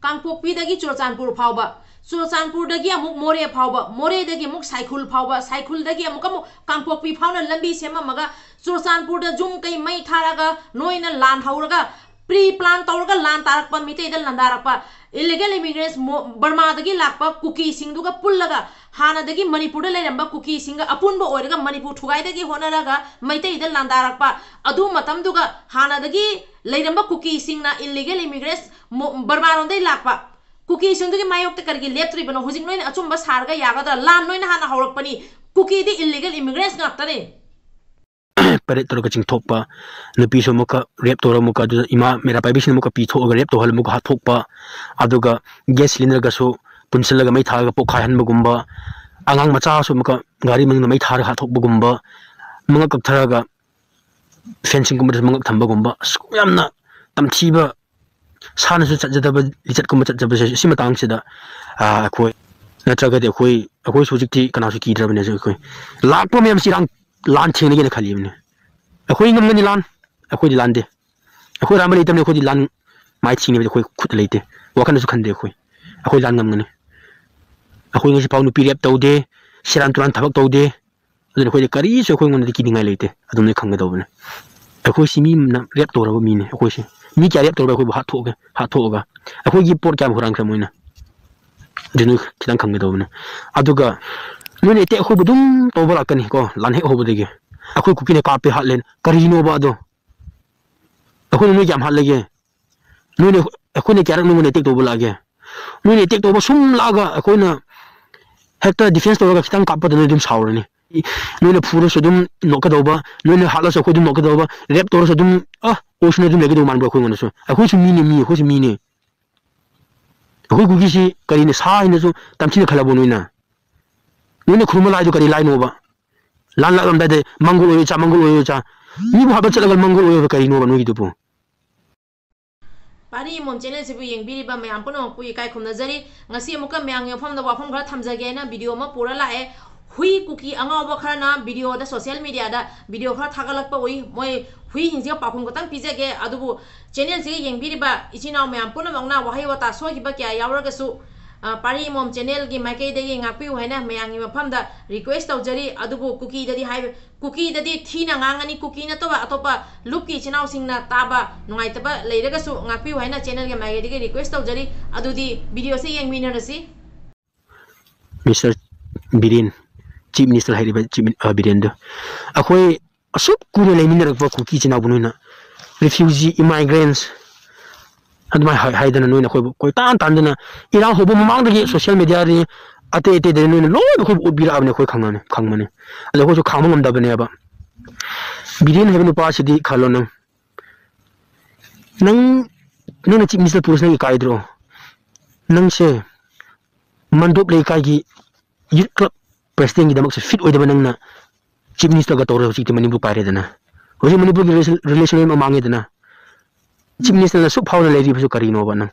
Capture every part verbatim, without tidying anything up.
ꯀꯥꯡꯄꯣꯛꯄꯤꯗꯒꯤ ꯆꯨꯔꯆꯥꯟꯄꯨꯔ ꯐꯥꯎꯕ, ꯆꯨꯔꯆꯥꯟꯄꯨꯔꯗꯒꯤ ꯑꯃꯨꯛ ꯃꯣꯔꯦ ꯐꯥꯎꯕ, ꯃꯣꯔꯦꯗꯒꯤ ꯑꯃꯨꯛ ꯁꯥꯏꯈꯨꯜ ꯐꯥꯎꯕ, ꯁꯥꯏꯈꯨꯜꯗꯒꯤ ꯑꯃꯨꯛ ꯑꯃꯨꯛ ꯀꯥꯡꯄꯣꯛꯄꯤ ꯐꯥꯎꯅ ꯂꯝꯕꯤ ꯁꯦꯝꯃꯝꯃꯒ ꯆꯨꯔꯆꯥꯟꯄꯨꯔꯗ ꯌꯨꯝ ꯀꯩ ꯃꯩ ꯊꯥꯔꯒ ꯅꯣꯏꯅ ꯂꯥꯟ ꯍꯧꯔꯒ pre plan ꯇꯧꯔꯒ ꯂꯥꯟ ꯇꯥꯔꯛꯄ, ꯃꯤꯇꯩꯗ ꯂꯥꯟꯗꯥꯔꯛꯄ, illegal immigrants ꯃꯣ-, ꯕꯔꯃꯥꯗꯒꯤ ꯂꯥꯛꯄ ꯀꯨꯀꯤꯁꯤꯡꯗꯨꯒ ꯄꯨꯜꯂꯒ ꯍꯥꯟꯅꯗꯒꯤ ꯃꯅꯤꯄꯨꯔꯗ ꯂꯩꯔꯝꯕ ꯀꯨꯀꯤꯁꯤꯡꯒ ꯑꯄꯨꯟꯕ ꯑꯣꯏꯔꯒ ꯃꯅꯤꯄꯨꯔ ꯊꯨꯒꯥꯏꯗꯒꯤ ꯍꯣꯠꯅꯔꯒ ꯃꯩꯇꯩꯗ ꯂꯥꯟꯗꯥꯔꯛꯄ, ꯑꯗꯨ ꯃꯇꯝꯗꯨꯒ ꯍꯥꯟꯅꯗꯒꯤ ꯂꯩꯔꯝꯕ ꯀꯨꯀꯤꯁꯤꯡꯅ illegal immigrants ꯃꯣ-, ꯕꯔꯃꯥꯔꯣꯝꯗꯒꯤ ꯂꯥꯛꯄ ꯀꯨꯀꯤꯁꯤꯡꯗꯨꯒꯤ ꯃꯥꯌꯣꯛꯇ ꯀꯔꯤꯒꯤ ꯂꯦꯞꯇ꯭ꯔꯤꯕꯅꯣ? ꯍꯧꯖꯤꯛ ꯅꯣꯏꯅ ꯑꯆꯨꯝꯕ ꯁꯥꯔꯒ ꯌꯥꯒꯗ꯭ꯔꯥ? ꯂꯥꯟ ꯅꯣꯏꯅ ꯍꯥꯟꯅ ꯍꯧꯔꯛꯄꯅꯤ꯫ ꯀꯨꯀꯤꯗꯤ illegal immigrants ꯉꯥꯛꯇꯅꯤ꯫ Parade ꯇꯧꯔꯒ ꯆꯤꯡꯊꯣꯛꯄ, ꯅꯨꯄꯤꯁꯨ ꯑꯃꯨꯛꯀ rape ꯇꯧꯔꯒ ꯑꯃꯨꯛꯀ ꯑꯗꯨꯗ ꯏꯃꯥ ꯃꯩꯔꯥ ꯄꯥꯏꯕꯤꯁꯤꯅ ꯑꯃꯨꯛꯀ ꯄꯤ ꯊꯣꯛꯑꯒ rape ꯇꯧꯍꯜꯂ ꯑꯃꯨꯛꯀ ꯍꯥꯠꯇꯣꯛꯄ, ꯑꯗꯨꯒ gas cylinder ꯒꯁꯨ ꯄꯨꯟꯁꯤꯜꯂꯒ ꯃꯩ ꯊꯥꯔꯒ ꯄꯣꯛꯈꯥꯏꯍꯟꯕꯒꯨꯝꯕ, ꯑꯉꯥꯡ ꯃꯆꯥꯁꯨ ꯑꯃꯨꯛꯀ ꯒꯥꯔꯤ ꯃꯅꯨꯡꯗ ꯃꯩ ꯊꯥꯔꯒ ꯍꯥꯠꯇꯣꯛꯄꯒꯨꯝꯕ, ꯃꯉꯛ ꯀꯛꯊꯔꯒ fencing ꯒꯨꯝꯕꯗꯁꯨ ꯃꯉꯛ ꯊꯝꯕꯒꯨꯝꯕ, ꯑꯁ, ꯌꯥꯝꯅ ꯇꯝꯊꯤꯕ, ꯁꯥꯅꯁꯨ ꯆꯠꯆꯗꯕ ꯂꯤꯆꯠꯀꯨꯝꯕ ꯆꯠꯆꯕꯁꯦ ꯁꯤ ꯃꯇꯥꯡꯁꯤꯗ, ꯑ, ꯑꯩꯈꯣꯏ, ꯅꯠꯇ꯭ꯔꯒꯗꯤ ꯑꯩꯈꯣꯏ, ꯑꯩꯈꯣꯏꯁꯨ ꯍꯧꯖꯤꯛꯇꯤ ꯀꯅꯥꯁꯨ ꯀꯤꯗ꯭ꯔꯕꯅꯦ ꯍꯧꯖꯤꯛ ꯑꯩꯈꯣꯏ꯫ ꯂꯥꯛꯄ ꯃꯌꯥꯝꯁꯤ ꯏꯔꯥꯡ, ꯂꯥꯟ ꯊꯦꯡꯅꯒꯦꯅ ꯈꯜꯂꯤꯕꯅꯦ꯫ ꯑꯩꯈꯣꯏ ꯉꯝꯒꯅꯤ ꯂꯥꯟ, ꯑꯩꯈꯣꯏꯗꯤ ꯂꯥꯟꯗꯦ꯫ ꯑꯩꯈꯣꯏ ꯑꯔꯥꯟꯕ ꯂꯩꯇꯕꯅꯤ, ꯑꯩꯈꯣꯏꯗꯤ ꯂꯥꯟ ꯃꯥꯏ ꯊꯤꯅꯕꯗꯤ ꯑꯩꯈꯣꯏ ꯈꯨꯠꯇ ꯂꯩꯇꯦ, ꯋꯥꯈꯜꯗꯁꯨ ꯈꯟꯗꯦ ꯑꯩꯈꯣꯏ꯫ ꯑꯩꯈꯣꯏ ꯂꯥꯟ ꯉꯝꯒꯅꯤ꯫ ꯑꯩꯈꯣꯏ ꯉꯁꯤꯐꯥꯎ ꯅꯨꯄꯤ rape ꯇꯧꯗꯦ, ꯁꯦꯔꯥꯟ ꯇꯨꯔꯥꯟ ꯊꯕꯛ ꯇꯧꯗꯦ꯫ ꯑꯗꯨꯅ ꯑꯩꯈꯣꯏꯗꯤ ꯀꯔꯤꯁꯨ ꯑꯩꯈꯣꯏꯉꯣꯟꯗꯗꯤ ꯀꯤꯅꯤꯡꯉꯥꯏ ꯂꯩꯇꯦ, ꯑꯗꯨꯝ ꯅꯣꯏ ꯈꯪꯒꯗꯧꯕꯅꯦ꯫ ꯑꯩꯈꯣꯏ ꯁꯤ ꯃꯤꯅ rape ꯇꯧꯔꯕ ꯃꯤꯅꯦ ꯑꯩꯈꯣꯏꯁꯦ꯫ ꯃꯤ ꯀꯌꯥ rape ꯇꯧꯔꯕ ꯑꯩꯈꯣꯏꯕꯨ ꯍꯥꯠꯊꯣꯛꯑꯒ, ꯍꯥꯠꯊꯣꯛꯑꯒ? ꯑꯩꯈꯣꯏꯒꯤ ꯄꯣꯠ ꯀꯌꯥꯝ ꯍꯨꯔꯥꯟꯈ꯭ꯔꯦ ꯃꯣꯏꯅ? ꯑꯗꯨ ꯅꯣꯏ ꯈꯤꯇꯪ ꯈꯪꯒꯗꯧꯕꯅꯦ꯫ ꯑꯗꯨꯒ ꯅꯣꯏꯅ attack ꯑꯍꯧꯕ ꯑꯗꯨꯝ ꯇꯧꯕ ꯂꯥꯛꯀꯅꯤ ꯀꯣ, ꯂꯥꯟ ꯍꯦꯛ ꯍꯧꯕꯗꯒꯤ꯫ ꯑꯩꯈꯣꯏ ꯀꯨꯀꯤꯅ ꯀꯥꯞꯄꯦ, ꯍꯥꯠꯂꯦ, ꯀꯔꯤꯅꯣꯕ ꯑꯗꯣ? ꯑꯩꯈꯣꯏꯅ ꯅꯣꯏ ꯀꯌꯥꯝ ꯍꯥꯠꯂꯒꯦ? ꯅꯣꯏꯅ, ꯑꯩꯈꯣꯏꯅ ꯀꯌꯥꯔꯛ ꯅꯉꯣꯟꯗ attack ꯇꯧꯕ ꯂꯥꯛꯑꯒꯦ? ꯅꯣꯏꯅ attack ꯇꯧꯕ ꯁꯨꯝ ꯂꯥꯛꯑꯒ ꯑꯩꯈꯣꯏꯅ ꯍꯦꯛꯇ defence ꯇꯧꯔꯒ ꯈꯤꯇꯪ ꯀꯥꯞꯄꯗ ꯅꯣꯏ ꯑꯗꯨꯝ ꯁꯥꯎꯔꯅꯤ꯫ ꯅꯣꯏꯅ ꯐꯨꯔꯁꯨ ꯑꯗꯨꯝ ꯅꯣꯛꯀꯗꯧꯕ, ꯅꯣꯏꯅ ꯍꯥꯠꯂꯁꯨ ꯑꯩꯈꯣꯏ ꯑꯗꯨꯝ ꯅꯣꯛꯀꯗꯧꯕ, rape ꯇꯧꯔꯁꯨ ꯑꯗꯨꯝ, ꯑ, ꯑꯣꯏꯁꯅꯨ ꯑꯗꯨꯝ ꯂꯩꯒꯗꯧꯕ ꯃꯥꯟꯕ꯭ꯔꯣ ꯑꯩꯈꯣꯏꯉꯣꯟꯗꯁꯨ? ꯑꯩꯈꯣꯏꯁꯨ ꯃꯤꯅꯦ, ꯃꯤ, ꯑꯩꯈꯣꯏꯁꯨ ꯃꯤꯅꯦ꯫ ꯑꯩꯈꯣꯏ ꯀꯨꯀꯤꯁꯤ ꯀꯔꯤꯅ ꯁꯥ ꯍꯥꯏꯅꯁꯨ ꯇꯝꯊꯤꯅ ꯈꯜꯂꯕꯣ ꯅꯣꯏꯅ? ꯅꯣꯏꯅ ꯈꯨꯔꯨꯝꯕ ꯂꯥꯏꯗꯣ ꯀꯔꯤ ꯂꯥꯏꯅꯣꯕ? ꯂꯥꯟ ꯂꯥꯛꯂꯝꯗꯥꯏꯗ ꯃꯪꯒꯣꯜ ꯑꯣꯏꯔꯣ ꯆꯥ, ꯃꯪꯒꯣꯜ ꯑꯣꯏꯔꯣ ꯆꯥ꯫ ꯃꯤꯕꯨ ꯍꯥꯠꯄ ꯆꯠꯂꯒ ꯃꯪꯒꯣꯜ ꯑꯣꯏꯔꯣ ꯀꯔꯤꯅꯣꯕ ꯅꯣꯏꯒꯤꯗꯨꯕꯨ? ꯄꯥꯔꯤ ꯃꯣꯝ channel ꯁꯤꯕꯨ ꯌꯦꯡꯕꯤꯔꯤꯕ ꯃꯌꯥꯝ ꯄꯨꯝꯅꯃꯛꯄꯨ ꯏꯀꯥꯏ ꯈꯨꯝꯅꯖꯔꯤ꯫ ꯉꯁꯤ ꯑꯃꯨꯛꯀ ꯃꯌꯥꯝꯒꯤ ꯃꯐꯝꯗ ꯋꯥꯐꯝ ꯈꯔ ꯊꯝꯖꯒꯦꯅ video ꯑꯃ ꯄꯨꯔ ꯂꯥꯛꯑꯦ꯫ ꯍꯨꯏ ꯀꯨꯀꯤ ꯑꯉꯥꯎꯕ ꯈꯔꯅ video ꯗ, social media ꯗ video ꯈꯔ ꯊꯥꯒꯠꯂꯛꯄ ꯎꯏ꯫ ꯃꯣꯏ ꯍꯨꯏꯁꯤꯡꯁꯤꯒ ꯄꯥꯎꯈꯨꯝ ꯈꯛꯇꯪ ꯄꯤꯖꯒꯦ꯫ ꯑꯗꯨꯕꯨ channelꯁꯤꯒ ꯌꯦꯡꯕꯤꯔꯤꯕ ꯏꯆꯤꯟ ꯏꯅꯥꯎ ꯃꯌꯥꯝ ꯄꯨꯝꯅꯃꯛꯅ ꯋꯥꯍꯩ ꯋꯥꯇꯥ ꯁꯣꯏꯈꯤꯕ ꯀꯌꯥ ꯌꯥꯎꯔꯒꯁꯨ, ꯑ, ꯄꯥꯔꯤ ꯑꯃꯣꯝ channelꯒꯤ ꯃꯥꯏꯀꯩꯗꯒꯤ ꯉꯥꯛꯄꯤꯌꯨ ꯍꯥꯏꯅ ꯃꯌꯥꯝꯒꯤ ꯃꯐꯝꯗ request ꯇꯧꯖꯔꯤ꯫ ꯑꯗꯨꯕꯨ ꯀꯨꯀꯤꯗꯗꯤ ꯍꯥꯏꯕ, ꯀꯨꯀꯤꯗꯗꯤ ꯊꯤꯅ ꯉꯥꯡꯒꯅꯤ, ꯀꯨꯀꯤ ꯅꯠꯇꯕ ꯑꯇꯣꯞꯄ ꯂꯨꯞꯀꯤ ꯏꯆꯤꯟ ꯏꯅꯥꯎꯁꯤꯡꯅ ꯇꯥꯕ ꯅꯨꯡꯉꯥꯏꯇꯕ ꯂꯩꯔꯒꯁꯨ ꯉꯥꯛꯄꯤꯌꯨ ꯍꯥꯏꯅ channelꯒꯤ ꯃꯥꯏꯀꯩꯗꯒꯤ request ꯇꯧꯖꯔꯤ꯫ ꯑꯗꯨꯗꯤ videoꯁꯦ ꯌꯦꯡꯃꯤꯟꯅꯔꯁꯤ꯫ Mister ꯕꯤꯔꯦꯟ, Chief Minister ꯍꯥꯏꯔꯤꯕ Chief Min-, ꯑ, ꯕꯤꯔꯦꯟꯗꯨ, ꯑꯩꯈꯣꯏ ꯑꯁꯨꯛ ꯀꯨꯏꯅ ꯂꯩꯃꯤꯟꯅꯔꯛꯄ ꯀꯨꯀꯤ ꯏꯆꯤꯟ ꯏꯅꯥꯎꯕꯨ ꯅꯣꯏꯅ refugee, immigrants ꯑꯗꯨꯃꯥꯏꯅ ꯍꯥꯏ-, ꯍꯥꯏꯗꯅ ꯅꯣꯏꯅ ꯑꯩꯈꯣꯏꯕꯨ ꯀꯣꯏꯇꯥꯟ ꯇꯥꯟꯗꯅ, ꯏꯔꯥꯡ ꯍꯧꯕ ꯃꯃꯥꯡꯗꯒꯤ social mediaꯗꯒꯤ ꯑꯇꯩ ꯑꯇꯩꯗꯒꯤ ꯅꯣꯏꯅ ꯂꯣꯏꯅ ꯑꯩꯈꯣꯏꯕꯨ ꯎꯠꯄꯤꯔꯛꯑꯕꯅꯤ, ꯑꯩꯈꯣꯏ ꯈꯪꯉꯅꯤ, ꯈꯪꯕꯅꯤ꯫ ꯑꯗꯣ ꯑꯩꯈꯣꯏꯁꯨ ꯈꯥꯡꯕ ꯉꯝꯗꯕꯅꯦꯕ꯫ ꯕꯤꯔꯦꯟ ꯍꯥꯏꯕ ꯅꯨꯄꯥꯁꯤꯗꯤ ꯈꯜꯂꯣ ꯅꯪ, ꯅꯪ, ꯅꯪꯅ Chief Minister ꯄꯨꯔꯁꯤ ꯅꯪ ꯏꯀꯥꯏꯗ꯭ꯔꯣ? ꯅꯪꯁꯦ ꯃꯟꯗꯣꯞ ꯂꯩꯀꯥꯏꯒꯤ youth club presidentꯒꯤꯗꯃꯛꯁꯦ fit ꯑꯣꯏꯗꯕ ꯅꯪꯅ Chief Ministerꯒ ꯇꯧꯔꯒ ꯍꯧꯖꯤꯛꯇꯤ ꯃꯅꯤꯄꯨꯔ ꯄꯥꯏꯔꯦꯗꯅ꯫ ꯍꯧꯖꯤꯛ ꯃꯅꯤꯄꯨꯔꯒꯤ relation, relation ꯂꯣꯏꯅꯃꯛ ꯃꯥꯡꯉꯦꯗꯅ꯫ Chief Ministerꯅ ꯑꯁꯨꯛ ꯐꯥꯎꯅ ꯂꯩꯔꯤꯕꯁꯨ ꯀꯔꯤꯅꯣꯕ ꯅꯪ?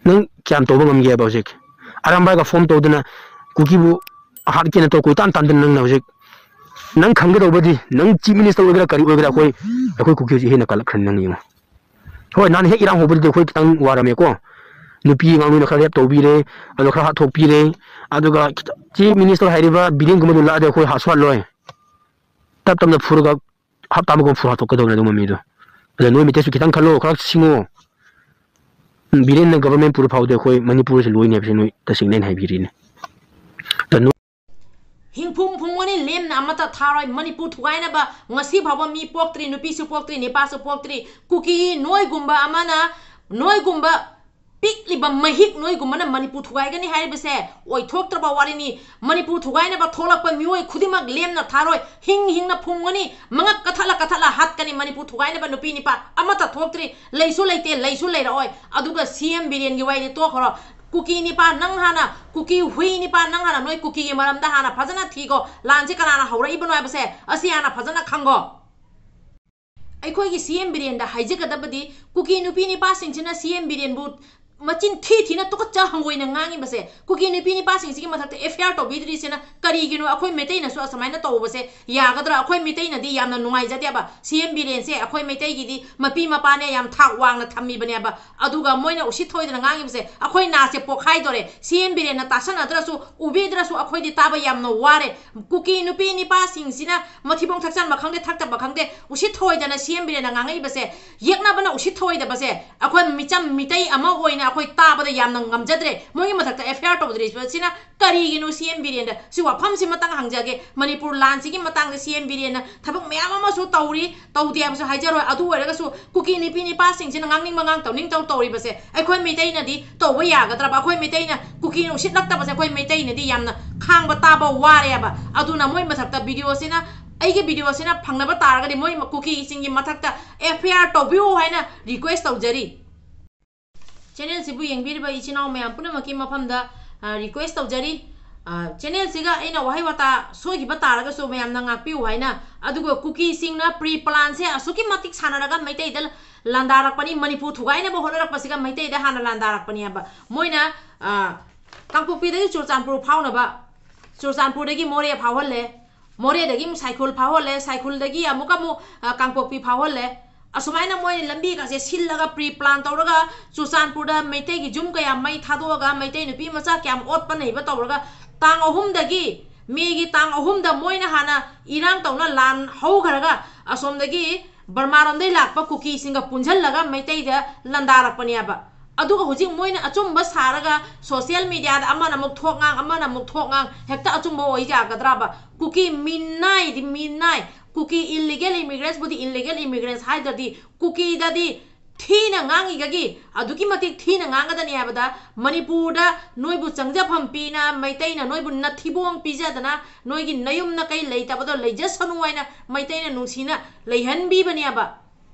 ꯅꯪ ꯀꯌꯥꯝ ꯇꯧꯕ ꯉꯝꯒꯦꯕ ꯍꯧꯖꯤꯛ? ꯑꯔꯥꯝꯕꯥꯏꯒ form ꯇꯧꯗꯅ ꯀꯨꯀꯤꯕꯨ ꯍꯥꯠꯀꯦꯅ ꯇꯧ ꯀꯣꯏꯇꯥꯟ ꯇꯥꯟꯗꯅ ꯅꯪꯅ ꯍꯧꯖꯤꯛ, ꯅꯪ ꯈꯪꯒꯗꯧꯕꯗꯤ, ꯅꯪ Chief Minister ꯑꯣꯏꯒꯦꯔꯥ ꯀꯔꯤ ꯑꯣꯏꯒꯦꯔꯥ, ꯑꯩꯈꯣꯏ, ꯑꯩꯈꯣꯏ ꯀꯨꯀꯤ ꯍꯧꯖꯤꯛ ꯍꯦꯟꯅ ꯀꯜꯂꯛꯈ꯭ꯔꯅꯤ ꯅꯪ ꯌꯦꯡꯉꯣ꯫ ꯍꯣꯏ, ꯅꯍꯥꯟ ꯍꯦꯛ ꯏꯔꯥꯡ ꯍꯧꯕꯗꯨꯗꯤ ꯑꯩꯈꯣꯏ ꯈꯤꯇꯪ ꯋꯥꯔꯝꯃꯦꯀꯣ꯫ ꯅꯨꯄꯤ ꯑꯉꯥꯡ ꯅꯣꯏꯅ ꯈꯔ rape ꯇꯧꯕꯤꯔꯦ, ꯑꯗꯣ ꯈꯔ ꯍꯥꯠꯊꯣꯛꯄꯤꯔꯦ꯫ ꯑꯗꯨꯒ ꯈꯤꯇ-, Chief Minister ꯍꯥꯏꯔꯤꯕ ꯕꯤꯔꯦꯟꯒꯨꯝꯕꯗꯨ ꯂꯥꯛꯑꯗꯤ ꯑꯩꯈꯣꯏ ꯍꯥꯠꯁꯨ ꯍꯥꯠꯂꯣꯏ꯫ ꯇꯞ ꯇꯞꯅ ꯐꯨꯔꯒ ꯍꯞꯇꯥ ꯑꯃꯒꯨꯝ ꯐꯨꯔ ꯍꯥꯠꯇꯣꯛꯀꯗꯧꯕꯅꯦ ꯑꯗꯨꯒꯨꯝꯕ ꯃꯤꯗꯣ꯫ ꯑꯗ ꯅꯣꯏ ꯃꯩꯇꯩꯁꯨ ꯈꯤꯇꯪ ꯈꯜꯂꯣ, ꯈꯔ ꯁꯤꯡꯉꯣ꯫ ꯎꯝ, ꯕꯤꯔꯦꯟꯅ government ꯄꯨꯔ ꯐꯥꯎꯗꯤ ꯑꯩꯈꯣꯏ ꯃꯅꯤꯄꯨꯔꯁꯦ ꯂꯣꯏꯅꯤ ꯍꯥꯏꯕꯁꯦ ꯅꯣꯏ ꯇꯁꯦꯡꯅ ꯑꯩꯅ ꯍꯥꯏꯕꯤꯔꯤꯅꯦ꯫ ꯑꯗ ꯅꯣꯏ ꯍꯤꯡꯐꯨꯡ ꯐꯨꯡꯒꯅꯤ, ꯂꯦꯝꯅ ꯑꯃꯠꯇ ꯊꯥꯔꯣꯏ꯫ ꯃꯅꯤꯄꯨꯔ ꯊꯨꯒꯥꯏꯅꯕ ꯉꯁꯤ ꯐꯥꯎꯕ ꯃꯤ ꯄꯣꯛꯇ꯭ꯔꯤ, ꯅꯨꯄꯤꯁꯨ ꯄꯣꯛꯇ꯭ꯔꯤ, ꯅꯤꯄꯥꯁꯨ ꯄꯣꯛꯇ꯭ꯔꯤ꯫ ꯀꯨꯀꯤ ꯅꯣꯏꯒꯨꯝꯕ ꯑꯃꯅ, ꯅꯣꯏꯒꯨꯝꯕ ꯄꯤꯛꯂꯤꯕ ꯃꯍꯤꯛ ꯅꯣꯏꯒꯨꯝꯕꯅ ꯃꯅꯤꯄꯨꯔ ꯊꯨꯒꯥꯏꯒꯅꯤ ꯍꯥꯏꯔꯤꯕꯁꯦ ꯑꯣꯏꯊꯣꯛꯇ꯭ꯔꯕ ꯋꯥꯔꯤꯅꯤ꯫ ꯃꯅꯤꯄꯨꯔ ꯊꯨꯒꯥꯏꯅꯕ ꯊꯣꯛꯂꯛꯄ ꯃꯤꯑꯣꯏ ꯈꯨꯗꯤꯡꯃꯛ ꯂꯦꯝꯅ ꯊꯥꯔꯣꯏ, ꯍꯤꯡ ꯍꯤꯡꯅ ꯐꯨꯝꯒꯅꯤ, ꯃꯉꯛ ꯀꯊꯠꯂ ꯀꯊꯠꯂ ꯍꯥꯠꯀꯅꯤ꯫ ꯃꯅꯤꯄꯨꯔ ꯊꯨꯒꯥꯏꯅꯕ ꯅꯨꯄꯤ ꯅꯤꯄꯥ ꯑꯃꯠꯇ ꯊꯣꯛꯇ꯭ꯔꯤ, ꯂꯩꯁꯨ ꯂꯩꯇꯦ, ꯂꯩꯁꯨ ꯂꯩꯔꯛꯑꯣꯏ꯫ ꯑꯗꯨꯒ ꯁꯤ ꯑꯦꯝ ꯕꯤꯔꯦꯟꯒꯤ ꯋꯥꯔꯤꯗꯤ ꯇꯣꯛꯈ꯭ꯔꯣ꯫ ꯀꯨꯀꯤ ꯅꯤꯄꯥ ꯅꯪ ꯍꯥꯟꯅ, ꯀꯨꯀꯤ ꯍꯨꯏ ꯅꯤꯄꯥ ꯅꯪ ꯍꯥꯟꯅ ꯅꯣꯏ ꯀꯨꯀꯤꯒꯤ ꯃꯔꯝꯗ ꯍꯥꯟꯅ ꯐꯖꯅ ꯊꯤꯀꯣ꯫ ꯂꯥꯟꯁꯦ ꯀꯅꯥꯅ ꯍꯧꯔꯛꯏꯕꯅꯣ ꯍꯥꯏꯕꯁꯦ ꯑꯁꯤ ꯍꯥꯟꯅ ꯐꯖꯅ ꯈꯪꯉꯣ꯫ ꯑꯩꯈꯣꯏꯒꯤ ꯁꯤ ꯑꯦꯝ ꯕꯤꯔꯦꯟꯗ ꯍꯥꯏꯖꯒꯗꯕꯗꯤ, ꯀꯨꯀꯤ ꯅꯨꯄꯤ ꯅꯤꯄꯥꯁꯤꯡꯁꯤꯅ ꯁꯤ ꯑꯦꯝ ꯕꯤꯔꯦꯟꯕꯨ ꯃꯆꯤꯟ ꯊꯤ ꯊꯤꯅ ꯇꯨꯀꯠꯆ ꯍꯪꯒꯣꯏꯅ ꯉꯥꯡꯉꯤꯕꯁꯦ, ꯀꯨꯀꯤ ꯅꯨꯄꯤ ꯅꯨꯄꯥꯁꯤꯡꯁꯤꯒꯤ ꯃꯊꯛꯇ ꯑꯦꯐ ꯑꯥꯏ ꯑꯥꯔ ꯇꯧꯕꯤꯗ꯭ꯔꯤꯁꯤꯅ ꯀꯔꯤꯒꯤꯅꯣ? ꯑꯩꯈꯣꯏ ꯃꯩꯇꯩꯅꯁꯨ ꯑꯁꯨꯃꯥꯏꯅ ꯇꯧꯕꯁꯦ ꯌꯥꯒꯗ꯭ꯔꯥ? ꯑꯩꯈꯣꯏ ꯃꯩꯇꯩꯅꯗꯤ ꯌꯥꯝꯅ ꯅꯨꯡꯉꯥꯏꯖꯗꯦꯕ꯫ ꯁꯤ ꯑꯦꯝ ꯕꯤꯔꯦꯟꯁꯦ ꯑꯩꯈꯣꯏ ꯃꯩꯇꯩꯒꯤꯗꯤ ꯃꯄꯤ ꯃꯄꯥꯅꯦ ꯌꯥꯝ ꯊꯥꯛ ꯋꯥꯡꯅ ꯊꯝꯃꯤꯕꯅꯦꯕ꯫ ꯑꯗꯨꯒ ꯃꯣꯏꯅ ꯎꯁꯤꯠ ꯊꯑꯣꯏꯗꯅ ꯉꯥꯡꯉꯤꯕꯁꯦ ꯑꯩꯈꯣꯏ ꯅꯥꯁꯦ ꯄꯣꯛꯈꯥꯏꯗꯣꯔꯦ꯫ ꯁꯤ ꯑꯦꯝ ꯕꯤꯔꯦꯟꯅ ꯇꯥꯁꯟꯅꯗ꯭ꯔꯁꯨ, ꯎꯕꯤꯗ꯭ꯔꯁꯨ ꯑꯩꯈꯣꯏꯗꯤ ꯇꯥꯕ ꯌꯥꯝꯅ ꯋꯥꯔꯦ꯫ ꯀꯨꯀꯤ ꯅꯨꯄꯤ ꯅꯨꯄꯥꯁꯤꯡꯁꯤꯅ ꯃꯊꯤꯕꯣꯡ ꯊꯛꯆꯟꯕ ꯈꯪꯗꯦ, ꯊꯛꯇꯕ ꯈꯪꯗꯦ, ꯎꯁꯤꯠ ꯊꯑꯣꯏꯗꯅ ꯁꯤ ꯑꯦꯝ ꯕꯤꯔꯦꯟꯅ ꯉꯥꯡꯉꯛꯏꯕꯁꯦ, ꯌꯦꯛꯅꯕꯅ ꯎꯁꯤꯠ ꯊꯑꯣꯏꯗꯕꯁꯦ, ꯑꯩꯈꯣꯏ ꯃꯤꯆꯝ ꯃꯤꯇꯩ ꯑꯃ ꯑꯣꯏꯅ ꯑꯩꯈꯣꯏ ꯇꯥꯕꯗ ꯌꯥꯝꯅ ꯉꯝꯖꯗ꯭ꯔꯦ꯫ ꯃꯣꯏꯒꯤ ꯃꯊꯛꯇ ꯑꯦꯐ ꯑꯥꯏ ꯑꯥꯔ ꯇꯧꯗ꯭ꯔꯤꯕꯁꯤꯅ ꯀꯔꯤꯒꯤꯅꯣ? ꯁꯤ ꯑꯦꯝ ꯕꯤꯔꯦꯟꯗ ꯁꯤ ꯋꯥꯐꯝꯁꯤꯃꯇꯪ ꯍꯪꯖꯒꯦ꯫ ꯃꯅꯤꯄꯨꯔ ꯂꯥꯟꯁꯤꯒꯤ ꯃꯇꯥꯡꯗ ꯁꯤ ꯑꯦꯝ ꯕꯤꯔꯦꯟꯅ ꯊꯕꯛ ꯃꯌꯥꯝ ꯑꯃꯁꯨ ꯇꯧꯔꯤ, ꯇꯧꯗꯦ ꯍꯥꯏꯕꯁꯨ ꯍꯥꯏꯖꯔꯣꯏ꯫ ꯑꯗꯨ ꯑꯣꯏꯔꯒꯁꯨ ꯀꯨꯀꯤ ꯅꯨꯄꯤ ꯅꯨꯄꯥꯁꯤꯡꯁꯤꯅ ꯉꯥꯡꯅꯤꯡꯕ ꯉꯥꯡ ꯇꯧꯅꯤꯡ ꯇꯧ ꯇꯧꯔꯤꯕꯁꯦ ꯑꯩꯈꯣꯏ ꯃꯩꯇꯩꯅꯗꯤ ꯇꯧꯕ ꯌꯥꯒꯗ꯭ꯔꯕ? ꯑꯩꯈꯣꯏ ꯃꯩꯇꯩꯅ ꯀꯨꯀꯤꯅ ꯎꯁꯤꯠꯂꯛꯇꯕꯁꯦ ꯑꯩꯈꯣꯏ ꯃꯩꯇꯩꯅꯗꯤ ꯌꯥꯝꯅ ꯈꯥꯡꯕ ꯇꯥꯕ ꯋꯥꯔꯦꯕ꯫ ꯑꯗꯨꯅ ꯃꯣꯏ ꯃꯊꯛꯇ ꯚꯤꯗꯤꯑꯣꯁꯤꯅ, ꯑꯩꯒꯤ ꯚꯤꯗꯤꯑꯣꯁꯤꯅ ꯐꯪꯅꯕ ꯇꯥꯔꯒꯗꯤ ꯃꯣꯏ ꯀꯨꯀꯤꯁꯤꯡꯒꯤ ꯃꯊꯛꯇ ꯑꯦꯐ ꯑꯥꯏ ꯑꯥꯔ ꯇꯧꯕꯤꯌꯨ ꯍꯥꯏꯅ ꯔꯤꯀ꯭ꯋꯦꯁ ꯇꯧꯖꯔꯤ꯫ ꯆꯦꯅꯦꯜꯁꯤꯕꯨ ꯌꯦꯡꯕꯤꯔꯤꯕ ꯏꯆꯤꯟ ꯏꯅꯥꯎ ꯃꯌꯥꯝ ꯄꯨꯝꯅꯃꯛꯀꯤ ꯃꯐꯝꯗ ꯔꯤꯀ꯭ꯋꯦꯁ ꯇꯧꯖꯔꯤ꯫ ꯆꯦꯅꯦꯜꯁꯤꯒ ꯑꯩꯅ ꯋꯥꯍꯩ ꯋꯥꯇꯥ ꯁꯣꯏꯈꯤꯕ ꯇꯥꯔꯒꯁꯨ ꯃꯌꯥꯝꯅ ꯉꯥꯛꯄꯤꯌꯨ ꯍꯥꯏꯅ꯫ ꯑꯗꯨꯒ ꯀꯨꯀꯤꯁꯤꯡꯅ ꯄ꯭ꯔꯤ ꯄ꯭ꯂꯥꯟꯁꯦ ꯑꯁꯨꯛꯀꯤ ꯃꯇꯤꯛ ꯁꯥꯟꯅꯔꯒ ꯃꯩꯇꯩꯗ ꯂꯥꯟꯗꯥꯔꯛꯄꯅꯤ, ꯃꯅꯤꯄꯨꯔ ꯊꯨꯒꯥꯏꯅꯕ ꯍꯣꯠꯅꯔꯛꯄꯁꯤꯒ ꯃꯩꯇꯩꯗ ꯍꯥꯟꯅ ꯂꯥꯟꯗꯥꯔꯛꯄꯅꯤ ꯍꯥꯏꯕ꯫ ꯃꯣꯏꯅ ꯀꯥꯡꯄꯣꯛꯄꯤꯗꯒꯤ ꯆꯨꯔꯆꯥꯟꯄꯨꯔ ꯐꯥꯎꯅꯕ, ꯆꯨꯔꯆꯥꯟꯄꯨꯔꯗꯒꯤ ꯃꯣꯔꯦ ꯐꯥꯎꯍꯜꯂꯦ, ꯃꯣꯔꯦꯗꯒꯤ ꯑꯃꯨꯛ ꯁꯥꯏꯈꯨꯜ ꯐꯥꯎꯍꯜꯂꯦ, ꯁꯥꯏꯈꯨꯜꯗꯒꯤ ꯑꯃꯨꯛꯀ ꯑꯃꯨꯛ ꯀꯥꯡꯄꯣꯛꯄꯤ ꯐꯥꯎꯍꯜꯂꯦ꯫ ꯑꯁꯨꯃꯥꯏꯅ ꯃꯣꯏꯅ ꯂꯝꯕꯤꯒꯁꯦ ꯁꯤꯜꯂꯒ ꯄ꯭ꯔꯤ ꯄ꯭ꯂꯥꯟ ꯇꯧꯔꯒ ꯆꯨꯔꯆꯥꯟꯄꯨꯔꯗ ꯃꯩꯇꯩꯒꯤ ꯌꯨꯝ ꯀꯌꯥ ꯃꯩ ꯊꯥꯗꯣꯛꯑꯒ ꯃꯩꯇꯩ ꯅꯨꯄꯤ ꯃꯆꯥ ꯀꯌꯥꯝ ꯑꯣꯠꯄ ꯅꯩꯕ ꯇꯧꯔꯒ ꯇꯥꯡ ꯑꯍꯨꯝꯗꯒꯤ, ꯃꯦꯒꯤ ꯇꯥꯡ ꯑꯍꯨꯝꯗ ꯃꯣꯏꯅ ꯍꯥꯟꯅ ꯏꯔꯥꯡ ꯇꯧꯅ ꯂꯥꯟ ꯍꯧꯈ꯭ꯔꯒ ꯑꯁꯣꯝꯗꯒꯤ ꯕꯔꯃꯥꯔꯣꯝꯗꯒꯤ ꯂꯥꯛꯄ ꯀꯨꯀꯤꯁꯤꯡꯒ ꯄꯨꯟꯁꯤꯜꯂꯒ ꯃꯩꯇꯩꯗ ꯂꯥꯟꯗꯥꯔꯛꯄꯅꯦꯕ꯫ ꯑꯗꯨꯒ ꯍꯧꯖꯤꯛ ꯃꯣꯏꯅ ꯑꯆꯨꯝꯕ ꯁꯥꯔꯒ ꯁꯣꯁꯤꯌꯦꯜ ꯃꯤꯗꯤꯌꯥꯗ ꯑꯃꯅ ꯑꯃꯨꯛ ꯊꯣꯛ ꯉꯥꯡ, ꯑꯃꯅ ꯑꯃꯨꯛ ꯊꯣꯛ ꯉꯥꯡ, ꯍꯦꯛꯇ ꯑꯆꯨꯝꯕ ꯑꯣꯏ ꯌꯥꯒꯗ꯭ꯔꯕ? ꯀꯨꯀꯤ ꯃꯤꯅꯥꯏꯗꯤ ꯃꯤꯅꯥꯏ, ꯀꯨꯀꯤ ꯏꯜꯂꯤꯒꯦꯜ ꯏꯃꯤꯒ꯭ꯔꯦꯟꯁꯕꯨꯗꯤ ꯏꯜꯂꯤꯒꯦꯜ ꯏꯃꯤꯒ꯭ꯔꯦꯟꯁ ꯍꯥꯏꯗ꯭ꯔꯗꯤ ꯀꯨꯀꯤꯗꯗꯤ ꯊꯤꯅ ꯉꯥꯡꯉꯤꯒꯒꯤ ꯑꯗꯨꯛꯀꯤ ꯃꯇꯤꯛ ꯊꯤꯅ ꯉꯥꯡꯒꯗꯅꯤ ꯍꯥꯏꯕꯗ, ꯃꯅꯤꯄꯨꯔꯗ ꯅꯣꯏꯕꯨ ꯆꯪꯖꯐꯝ ꯄꯤꯅ ꯃꯩꯇꯩꯅ ꯅꯣꯏꯕꯨ ꯅꯊꯤꯕꯣꯡ ꯄꯤꯖꯗꯅ ꯅꯣꯏꯒꯤ ꯅꯌꯨꯝ ꯅꯀꯩ ꯂꯩꯇꯕꯗꯣ ꯂꯩꯖꯁꯅꯨ ꯍꯥꯏꯅ ꯃꯩꯇꯩꯅ ꯅꯨꯡꯁꯤꯅ ꯂꯩꯍꯟꯕꯤꯕꯅꯦꯕ꯫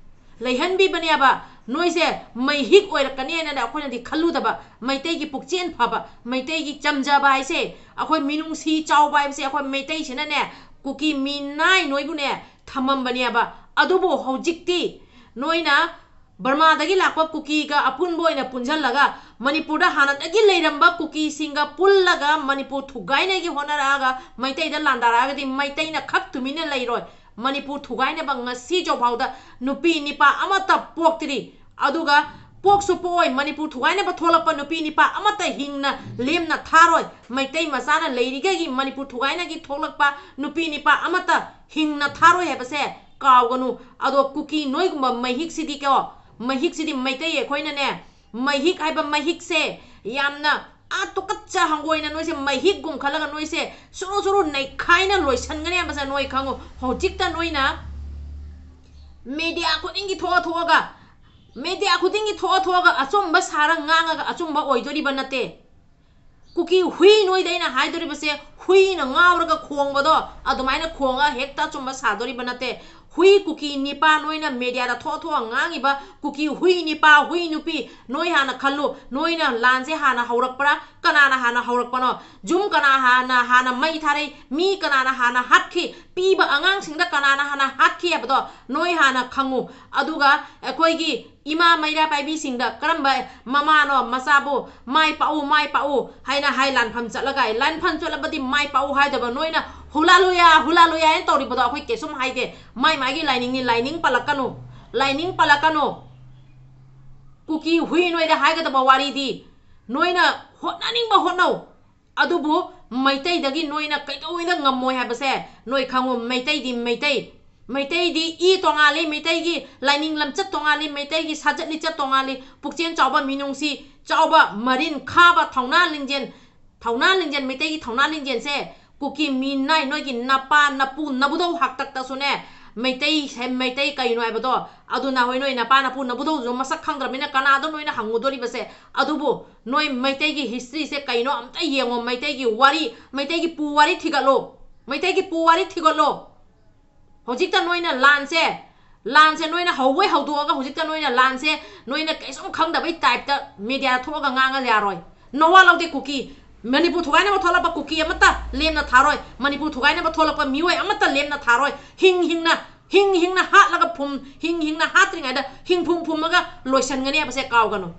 ꯂꯩꯍꯟꯕꯤꯕꯅꯦꯕ꯫ ꯅꯣꯏꯁꯦ ꯃꯩꯍꯤꯛ ꯑꯣꯏꯔꯛꯀꯅꯤ ꯍꯥꯏꯅꯅꯦ ꯑꯩꯈꯣꯏꯅꯗꯤ ꯈꯜꯂꯨꯗꯕ꯫ ꯃꯩꯇꯩꯒꯤ ꯄꯨꯛꯆꯦꯜ ꯐꯕ, ꯃꯩꯇꯩꯒꯤ ꯆꯝꯖꯕ ꯍꯥꯏꯁꯦ, ꯑꯩꯈꯣꯏ ꯃꯤꯅꯨꯡꯁꯤ ꯆꯥꯎꯕ ꯍꯥꯏꯕꯁꯦ ꯑꯩꯈꯣꯏ ꯃꯩꯇꯩꯁꯤꯅꯅꯦ, ꯀꯨꯀꯤ ꯃꯤꯅꯥꯏ ꯅꯣꯏꯕꯨꯅꯦ ꯊꯝꯃꯝꯕꯅꯦꯕ꯫ ꯑꯗꯨꯕꯨ ꯍꯧꯖꯤꯛꯇꯤ ꯅꯣꯏꯅ ꯕꯔꯃꯥꯗꯒꯤ ꯂꯥꯛꯄ ꯀꯨꯀꯤꯒ ꯑꯄꯨꯟꯕ ꯑꯣꯏꯅ ꯄꯨꯟꯁꯤꯜꯂꯒ ꯃꯅꯤꯄꯨꯔꯗ ꯍꯥꯟꯅꯗꯒꯤ ꯂꯩꯔꯝꯕ ꯀꯨꯀꯤꯁꯤꯡꯒ ꯄꯨꯜꯂꯒ ꯃꯅꯤꯄꯨꯔ ꯊꯨꯒꯥꯏꯅꯒꯤ ꯍꯣꯠꯅꯔꯛꯑꯒ ꯃꯩꯇꯩꯗ ꯂꯥꯟꯗꯥꯔꯛꯑꯒꯗꯤ ꯃꯩꯇꯩꯅ ꯈꯛ ꯇꯨꯃꯤꯟꯅ ꯂꯩꯔꯣꯏ꯫ ꯃꯅꯤꯄꯨꯔ ꯊꯨꯒꯥꯏꯅꯕ ꯉꯁꯤ ꯐꯥꯎꯗ ꯅꯨꯄꯤ ꯅꯤꯄꯥ ꯑꯃꯠꯇ ꯄꯣꯛꯇ꯭ꯔꯤ꯫ ꯑꯗꯨꯒ ꯄꯣꯛꯁꯨ ꯄꯣꯛꯑꯣꯏ꯫ ꯃꯅꯤꯄꯨꯔ ꯊꯨꯒꯥꯏꯅꯕ ꯊꯣꯛꯂꯛꯄ ꯅꯨꯄꯤ ꯅꯤꯄꯥ ꯑꯃꯠꯇ ꯍꯤꯡꯅ ꯂꯦꯝꯅ ꯊꯥꯔꯣꯏ꯫ ꯃꯩꯇꯩ ꯃꯆꯥꯅ ꯂꯩꯔꯤꯈꯩꯒꯤ ꯃꯅꯤꯄꯨꯔ ꯊꯨꯒꯥꯏꯅꯒꯤ ꯊꯣꯛꯂꯛꯄ ꯅꯨꯄꯤ ꯅꯤꯄꯥ ꯑꯃꯠꯇ ꯍꯤꯡꯅ ꯊꯥꯔꯣꯏ ꯍꯥꯏꯕꯁꯦ ꯀꯥꯎꯒꯅꯨ꯫ ꯑꯗꯣ ꯀꯨꯀꯤ ꯅꯣꯏꯒꯨꯝꯕ ꯃꯍꯤꯛꯁꯤꯗꯤ ꯀꯣ, ꯃꯍꯤꯛꯁꯤꯗꯤ ꯃꯩꯇꯩ ꯑꯩꯈꯣꯏꯅꯅꯦ, ꯃꯍꯤꯛ ꯍꯥꯏꯕ ꯃꯍꯤꯛꯁꯦ ꯌꯥꯝꯅ ꯑꯥ ꯇꯨꯀꯠꯆ ꯍꯪꯒꯣꯏꯅ ꯅꯣꯏꯁꯦ ꯃꯍꯤꯛꯒꯨꯝ ꯈꯜꯂꯒ ꯅꯣꯏꯁꯦ ꯁꯨꯔꯨ ꯁꯨꯔꯨ ꯅꯩꯈꯥꯏꯅ ꯂꯣꯏꯁꯟꯒꯅꯤ ꯍꯥꯏꯕꯁꯦ ꯅꯣꯏ ꯈꯪꯉꯨ꯫ ꯍꯧꯖꯤꯛꯇ ꯅꯣꯏꯅ ꯃꯦꯗꯤꯌꯥ ꯈꯨꯗꯤꯡꯒꯤ ꯊꯣꯛꯑ ꯊꯣꯛꯑꯒ, ꯃꯦꯗꯤꯌꯥ ꯈꯨꯗꯤꯡꯒꯤ ꯊꯣꯛꯑ ꯊꯣꯛꯑꯒ ꯑꯆꯨꯝꯕ ꯁꯥꯔ ꯉꯥꯡꯉꯒ ꯑꯆꯨꯝꯕ ꯑꯣꯏꯗꯣꯔꯤꯕ ꯅꯠꯇꯦ꯫ ꯀꯨꯀꯤ ꯍꯨꯏ ꯅꯣꯏꯗ ꯑꯩꯅ ꯍꯥꯏꯗꯣꯔꯤꯕꯁꯦ, ꯍꯨꯏꯅ ꯉꯥꯎꯔꯒ ꯈꯣꯡꯕꯗꯣ ꯑꯗꯨꯃꯥꯏꯅ ꯈꯣꯡꯉꯒ ꯍꯦꯛꯇ ꯑꯆꯨꯝꯕ ꯁꯥꯗꯣꯔꯤꯕ ꯅꯠꯇꯦ꯫ ꯍꯨꯏ ꯀꯨꯀꯤ ꯅꯤꯄꯥ ꯅꯣꯏꯅ ꯃꯦꯗꯤꯌꯥꯗ ꯊꯣꯛꯑ ꯊꯣꯛꯑ ꯉꯥꯡꯉꯤꯕ ꯀꯨꯀꯤ ꯍꯨꯏ ꯅꯤꯄꯥ ꯍꯨꯏ ꯅꯨꯄꯤ, ꯅꯣꯏ ꯍꯥꯟꯅ ꯈꯜꯂꯨ꯫ ꯅꯣꯏꯅ ꯂꯥꯟꯁꯦ ꯍꯥꯟꯅ ꯍꯧꯔꯛꯄ꯭ꯔꯥ? ꯀꯅꯥꯅ ꯍꯥꯟꯅ ꯍꯧꯔꯛꯄꯅꯣ? ꯌꯨꯝ ꯀꯅꯥ ꯍꯥꯟꯅ, ꯍꯥꯟꯅ ꯃꯩ ꯊꯥꯔꯛꯏ? ꯃꯤ ꯀꯅꯥꯅ ꯍꯥꯟꯅ ꯍꯥꯠꯈꯤ? ꯄꯤꯕ ꯑꯉꯥꯡꯁꯤꯡꯗ ꯀꯅꯥꯅ ꯍꯥꯟꯅ ꯍꯥꯠꯈꯤ ꯍꯥꯏꯕꯗꯣ ꯅꯣꯏ ꯍꯥꯟꯅ ꯈꯪꯉꯨ꯫ ꯑꯗꯨꯒ ꯑꯩꯈꯣꯏꯒꯤ ꯏꯃꯥ ꯃꯩꯔꯥ ꯄꯥꯏꯕꯤꯁꯤꯡꯗ ꯀꯔꯝꯕ ꯃꯃꯥꯅꯣ ꯃꯆꯥꯕꯨ "ꯃꯥꯏ ꯄꯥꯛꯎ, ꯃꯥꯏ ꯄꯥꯛꯎ" ꯍꯥꯏꯅ ꯍꯥꯏ ꯂꯥꯟꯐꯝ ꯆꯠꯂꯒ? ꯂꯥꯟꯐꯝ ꯆꯠꯂꯕꯗꯤ ꯃꯥꯏ ꯄꯥꯛꯎ ꯍꯥꯏꯗꯕ ꯅꯣꯏꯅ "ꯍꯨꯂꯥ ꯂꯨꯌꯥ, ꯍꯨꯂꯥ ꯂꯨꯌꯥ" ꯍꯥꯏꯅ ꯇꯧꯔꯤꯕꯗꯣ ꯑꯩꯈꯣꯏ ꯀꯩꯁꯨꯝ ꯍꯥꯏꯗꯦ꯫ ꯃꯥꯏ ꯃꯥꯒꯤ ꯂꯥꯏꯅꯤꯡꯅꯤ, ꯂꯥꯏꯅꯤꯡ ꯄꯜꯂꯛꯀꯅꯨ, ꯂꯥꯏꯅꯤꯡ ꯄꯜꯂꯛꯀꯅꯨ꯫ ꯀꯨꯀꯤ ꯍꯨꯏ ꯅꯣꯏꯗ ꯍꯥꯏꯒꯗꯕ ꯋꯥꯔꯤꯗꯤ ꯅꯣꯏꯅ ꯍꯣꯠꯅꯅꯤꯡꯕ ꯍꯣꯠꯅꯧ, ꯑꯗꯨꯕꯨ ꯃꯩꯇꯩꯗꯒꯤ ꯅꯣꯏꯅ ꯀꯩꯗꯧꯉꯩꯗ ꯉꯝꯃꯣꯏ ꯍꯥꯏꯕꯁꯦ ꯅꯣꯏ ꯈꯪꯉꯨ꯫ ꯃꯩꯇꯩꯗꯤ ꯃꯩꯇꯩ, ꯃꯩꯇꯩꯗꯤ ꯏ ꯇꯣꯉꯥꯜꯂꯤ, ꯃꯩꯇꯩꯒꯤ ꯂꯥꯏꯅꯤꯡ ꯂꯝꯆꯠ ꯇꯣꯉꯥꯜꯂꯤ, ꯃꯩꯇꯩꯒꯤ ꯁꯥꯖꯠ ꯂꯤꯆꯠ ꯇꯣꯉꯥꯜꯂꯤ꯫ ꯄꯨꯛꯆꯦꯜ ꯆꯥꯎꯕ, ꯃꯤꯅꯨꯡꯁꯤ ꯆꯥꯎꯕ, ꯃꯔꯤꯟ ꯈꯥꯕ, ꯊꯧꯅꯥ ꯂꯤꯡꯖꯦꯜ, ꯊꯧꯅꯥ ꯂꯤꯡꯖꯦꯜ, ꯃꯩꯇꯩꯒꯤ ꯊꯧꯅꯥ ꯂꯤꯡꯖꯦꯜꯁꯦ ꯀꯨꯀꯤ ꯃꯤꯅꯥꯏ ꯅꯣꯏꯒꯤ ꯅꯄꯥ ꯅꯄꯨ ꯅꯕꯨꯙꯧ ꯍꯥꯛꯇꯛꯇꯁꯨꯅꯦ ꯃꯩꯇꯩ ꯁꯦ-, ꯃꯩꯇꯩ ꯀꯩꯅꯣ ꯍꯥꯏꯕꯗꯣ ꯑꯗꯨꯅ ꯍꯣꯏ ꯅꯣꯏ ꯅꯄꯥ ꯅꯄꯨ ꯅꯕꯨꯙꯧꯁꯨ ꯃꯁꯛ ꯈꯪꯗ꯭ꯔꯕꯅꯤꯅ ꯀꯅꯥꯗ ꯅꯣꯏꯅ ꯍꯪꯉꯨꯗꯣꯔꯤꯕꯁꯦ? ꯑꯗꯨꯕꯨ ꯅꯣꯏ ꯃꯩꯇꯩꯒꯤ historyꯁꯦ ꯀꯩꯅꯣ ꯑꯝꯇ ꯌꯦꯡꯉꯣ꯫ ꯃꯩꯇꯩꯒꯤ ꯋꯥꯔꯤ, ꯃꯩꯇꯩꯒꯤ ꯄꯨ ꯋꯥꯔꯤ ꯊꯤꯒꯠꯂꯣ꯫ ꯃꯩꯇꯩꯒꯤ ꯄꯨ ꯋꯥꯔꯤ ꯊꯤꯒꯠꯂꯣ꯫ ꯍꯧꯖꯤꯛꯇ ꯅꯣꯏꯅ ꯂꯥꯟꯁꯦ, ꯂꯥꯟꯁꯦ ꯅꯣꯏꯅ ꯍꯧꯕꯩ ꯍꯧꯗꯣꯛꯑꯒ ꯍꯧꯖꯤꯛꯇ ꯅꯣꯏꯅ ꯂꯥꯟꯁꯦ ꯅꯣꯏꯅ ꯀꯩꯁꯨꯝ ꯈꯪꯗꯕꯩ typeꯇ ꯃꯦꯗꯤꯌꯥꯗ ꯊꯣꯛꯑꯒ ꯉꯥꯡꯉ ꯌꯥꯔꯣꯏ꯫ ꯅꯋꯥ ꯂꯧꯗꯦ ꯀꯨꯀꯤ꯫ ꯃꯅꯤꯄꯨꯔ ꯊꯨꯒꯥꯏꯅꯕ ꯊꯣꯛꯂꯛꯄ ꯀꯨꯀꯤ ꯑꯃꯠꯇ ꯂꯦꯝꯅ ꯊꯥꯔꯣꯏ꯫ ꯃꯅꯤꯄꯨꯔ ꯊꯨꯒꯥꯏꯅꯕ ꯊꯣꯛꯂꯛꯄ ꯃꯤꯑꯣꯏ ꯑꯃꯠꯇ ꯂꯦꯝꯅ ꯊꯥꯔꯣꯏ꯫ ꯍꯤꯡ ꯍꯤꯡꯅ ꯍꯤꯡ ꯍꯤꯡꯅ ꯍꯥꯠꯂꯒ ꯐꯨꯝ ꯍꯤꯡ ꯍꯤꯡꯅ ꯍꯥꯠꯇ꯭ꯔꯤꯉꯩꯗ ꯍꯤꯡ ꯐꯨꯝ ꯐꯨꯝꯃꯒ ꯂꯣꯏꯁꯟꯒꯅꯤ ꯍꯥꯏꯕꯁꯦ ꯀꯥꯎꯒꯅꯨ꯫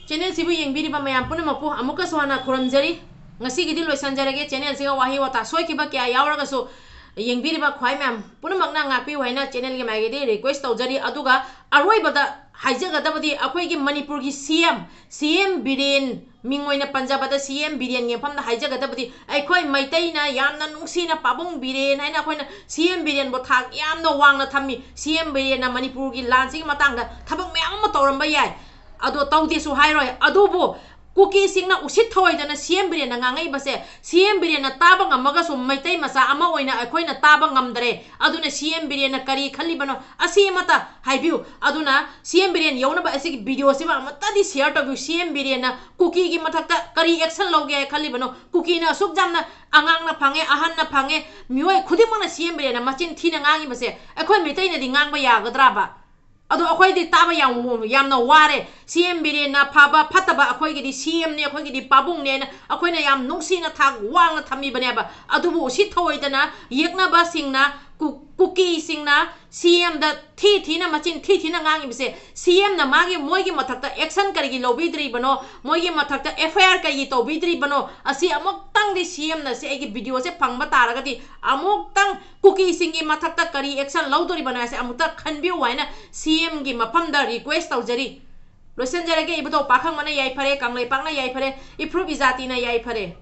ꯆꯦꯅꯦꯜꯁꯤꯕꯨ ꯌꯦꯡꯕꯤꯔꯤꯕ ꯃꯌꯥꯝ ꯄꯨꯝꯅꯃꯛꯄꯨ ꯑꯃꯨꯛꯀꯁꯨ ꯍꯟꯅ ꯈꯨꯔꯨꯝꯖꯔꯤ꯫ ꯉꯁꯤꯒꯤꯗꯤ ꯂꯣꯏꯁꯟꯖꯔꯒꯦ꯫ ꯆꯦꯅꯦꯜꯁꯤꯒ ꯋꯥꯍꯩ ꯋꯥꯇꯥ ꯁꯣꯏꯈꯤꯕ ꯀꯌꯥ ꯌꯥꯎꯔꯒꯁꯨ ꯌꯦꯡꯕꯤꯔꯤꯕ ꯈ꯭ꯋꯥꯏ ꯃꯌꯥꯝ ꯄꯨꯝꯅꯃꯛꯅ ꯉꯥꯛꯄꯤꯌꯨ ꯍꯥꯏꯅ ꯆꯦꯅꯦꯜꯒꯤ ꯃꯥꯏꯀꯩꯗꯒꯤ ꯔꯤꯀ꯭ꯋꯦꯁ ꯇꯧꯖꯔꯤ꯫ ꯑꯗꯨꯒ ꯑꯔꯣꯏꯕꯗ ꯍꯥꯏꯖꯒꯗꯕꯗꯤ ꯑꯩꯈꯣꯏꯒꯤ ꯃꯅꯤꯄꯨꯔꯒꯤ ꯁꯤ ꯑꯦꯝ, ꯁꯤ ꯑꯦꯝ ꯕꯤꯔꯦꯟ ꯃꯤꯡ ꯑꯣꯏꯅ ꯄꯟꯖꯕꯗ ꯁꯤ ꯑꯦꯝ ꯕꯤꯔꯦꯟꯒꯤ ꯃꯐꯝꯗ ꯍꯥꯏꯖꯒꯗꯕꯗꯤ ꯑꯩꯈꯣꯏ ꯃꯩꯇꯩꯅ ꯌꯥꯝꯅ ꯅꯨꯡꯁꯤꯅ ꯄꯥꯕꯨꯡ ꯕꯤꯔꯦꯟ ꯍꯥꯏꯅ ꯑꯩꯈꯣꯏꯅ ꯁꯤ ꯑꯦꯝ ꯕꯤꯔꯦꯟꯕꯨ ꯊꯥꯛ ꯌꯥꯝꯅ ꯋꯥꯡꯅ ꯊꯝꯃꯤ꯫ ꯁꯤ ꯑꯦꯝ ꯕꯤꯔꯦꯟꯅ ꯃꯅꯤꯄꯨꯔꯒꯤ ꯂꯥꯟꯁꯤꯒꯤ ꯃꯇꯥꯡꯗ ꯊꯕꯛ ꯃꯌꯥꯝ ꯑꯃ ꯇꯧꯔꯝꯕ ꯌꯥꯏ, ꯑꯗꯣ ꯇꯧꯗꯦꯁꯨ ꯍꯥꯏꯔꯣꯏ꯫ ꯑꯗꯨꯕꯨ ꯀꯨꯀꯤꯁꯤꯡꯅ ꯎꯁꯤꯠ ꯊꯑꯣꯏꯗꯅ ꯁꯤ ꯑꯦꯝ ꯕꯤꯔꯦꯟꯅ ꯉꯥꯡꯉꯛꯏꯕꯁꯦ ꯁꯤ ꯑꯦꯝ ꯕꯤꯔꯦꯟꯅ ꯇꯥꯕ ꯉꯝꯃꯒꯁꯨ ꯃꯩꯇꯩ ꯃꯆꯥ ꯑꯃ ꯑꯣꯏꯅ ꯑꯩꯈꯣꯏꯅ ꯇꯥꯕ ꯉꯝꯗ꯭ꯔꯦ꯫ ꯑꯗꯨꯅ ꯁꯤ ꯑꯦꯝ ꯕꯤꯔꯦꯟꯅ ꯀꯔꯤ ꯈꯜꯂꯤꯕꯅꯣ ꯑꯁꯤ ꯑꯃꯇ ꯍꯥꯏꯕꯤꯌꯨ꯫ ꯑꯗꯨꯅ ꯁꯤ ꯑꯦꯝ ꯕꯤꯔꯦꯟ ꯌꯧꯅꯕ ꯑꯁꯤꯒꯤ ꯚꯤꯗꯤꯑꯣꯁꯤꯃ ꯑꯃꯇꯗꯤ ꯁꯤꯌꯔ ꯇꯧꯕꯤꯌꯨ꯫ ꯁꯤ ꯑꯦꯝ ꯕꯤꯔꯦꯟꯅ ꯀꯨꯀꯤꯒꯤ ꯃꯊꯛꯇ ꯀꯔꯤ ꯑꯦꯛꯁꯟ ꯂꯧꯒꯦ ꯍꯥꯏ ꯈꯜꯂꯤꯕꯅꯣ? ꯀꯨꯀꯤꯅ ꯑꯁꯨꯛ ꯌꯥꯝꯅ ꯑꯉꯥꯡꯅ ꯐꯪꯉꯦ, ꯑꯍꯟꯅ ꯐꯪꯉꯦ, ꯃꯤꯑꯣꯏ ꯈꯨꯗꯤꯡꯃꯛꯅ ꯁꯤ ꯑꯦꯝ ꯕꯤꯔꯦꯟꯅ ꯃꯆꯤꯟ ꯊꯤꯅ ꯉꯥꯡꯉꯤꯕꯁꯦ ꯑꯩꯈꯣꯏ ꯃꯩꯇꯩꯅꯗꯤ ꯉꯥꯡꯕ ꯌꯥꯒꯗ꯭ꯔꯕ? ꯑꯗꯣ ꯑꯩꯈꯣꯏꯗꯤ ꯇꯥꯕ ꯌꯥꯝ, ꯌꯥꯝꯅ ꯋꯥꯔꯦ꯫ ꯁꯤ ꯑꯦꯝ ꯕꯤꯔꯦꯟꯅ ꯐꯕ ꯐꯠꯇꯕ ꯑꯩꯈꯣꯏꯒꯤꯗꯤ ꯁꯤ ꯑꯦꯝꯅꯦ, ꯑꯩꯈꯣꯏꯒꯤꯗꯤ ꯄꯥꯕꯨꯡꯅꯦꯅ ꯑꯩꯈꯣꯏꯅ ꯌꯥꯝ ꯅꯨꯡꯁꯤꯅ ꯊꯥꯛ ꯋꯥꯡꯅ ꯊꯝꯃꯤꯕꯅꯦꯕ꯫ ꯑꯗꯨꯕꯨ ꯎꯁꯤꯠ ꯊꯑꯣꯏꯗꯅ ꯌꯦꯛꯅꯕꯁꯤꯡꯅ, ꯀꯨ-, ꯀꯨꯀꯤꯁꯤꯡꯅ ꯁꯤ ꯑꯦꯝꯗ ꯊꯤ ꯊꯤꯅ, ꯃꯆꯤꯟ ꯊꯤ ꯊꯤꯅ ꯉꯥꯡꯉꯤꯕꯁꯦ ꯁꯤ ꯑꯦꯝꯅ ꯃꯥꯒꯤ, ꯃꯣꯏꯒꯤ ꯃꯊꯛꯇ ꯑꯦꯛꯁꯟ ꯀꯔꯤꯒꯤ ꯂꯧꯕꯤꯗ꯭ꯔꯤꯕꯅꯣ, ꯃꯣꯏꯒꯤ ꯃꯊꯛꯇ ꯑꯦꯐ ꯑꯥꯏ ꯑꯥꯔ ꯀꯔꯤꯒꯤ ꯇꯧꯕꯤꯗ꯭ꯔꯤꯕꯅꯣ? ꯑꯁꯤ ꯑꯃꯨꯛꯇꯪꯗꯤ ꯁꯤ ꯑꯦꯝꯅ ꯁꯤ ꯑꯩꯒꯤ ꯚꯤꯗꯤꯑꯣꯁꯦ ꯐꯪꯕ ꯇꯥꯔꯒꯗꯤ ꯑꯃꯨꯛꯇꯪ ꯀꯨꯀꯤꯁꯤꯡꯒꯤ ꯃꯊꯛꯇ ꯀꯔꯤ ꯑꯦꯛꯁꯟ ꯂꯧꯗꯣꯔꯤꯕꯅꯣ ꯍꯥꯏꯁꯦ ꯑꯃꯨꯛꯇ ꯈꯟꯕꯤꯌꯨ ꯍꯥꯏꯅ ꯁꯤ ꯑꯦꯝꯒꯤ ꯃꯐꯝꯗ ꯔꯤꯀ꯭ꯋꯦꯁ ꯇꯧꯖꯔꯤ꯫ ꯂꯣꯏꯁꯤꯟꯖꯔꯒꯦ꯫ ꯏꯕꯨꯙꯧ ꯄꯥꯈꯪꯕꯅ ꯌꯥꯏꯐꯔꯦ, ꯀꯪꯂꯩꯄꯥꯛꯅ ꯌꯥꯏꯐꯔꯦ, ꯏꯐ꯭ꯔꯨꯞ ꯏꯖꯥꯇꯤꯅ ꯌꯥꯏꯐꯔꯦ꯫